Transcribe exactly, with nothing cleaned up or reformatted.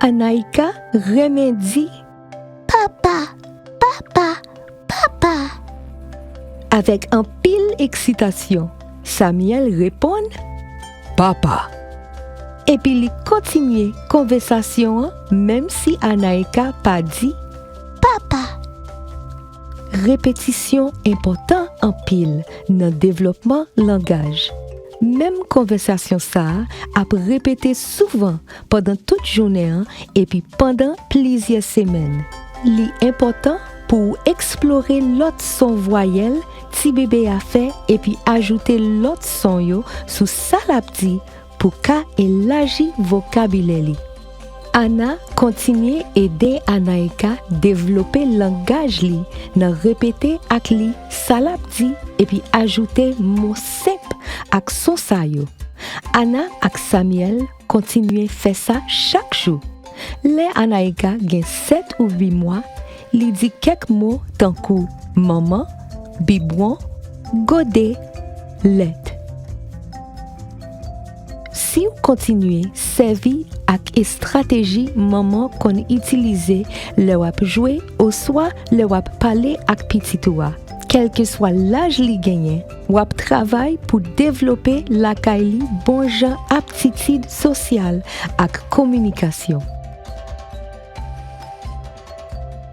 Anaïka renmen di, "Papa, papa, papa." Avèk anpil eksitasyon, Samuel reponn, "Papa." Epi li kontinye konvèsasyon an, menm si Anaïka pa di, "Papa." Repetisyon enpòtan anpil nan devlòpman langaj. Menm konvèsasyon sa a ap repete souvan pandan tout jounen an epi pandan plizyè semèn. Li enpòtan pou w eksplore lòt son vwayèl ti bebe a fè epi ajoute lòt son yo sou sa l ap di pou ka elaji vokabilè li. Ana kontinye ede Anaïka devlope langaj li nan repete ak li sa l ap di epi ajoute mo senp ak son sa yo. Ana ak Samuel kontinye fè sa chak jou. Lè Anaïka gen sèt ou uit mwa, li di kèk mo tankou manman, bibwon, gode, lèt. Si w kontinye sèvi ak estrateji manman konn itilize lè w ap jwe oswa lè w ap pale ak pitit ou a, kèlkeswa laj li genyen, w ap travay pou devlope lakay li bon jan aptitid sosyal ak kominikasyon.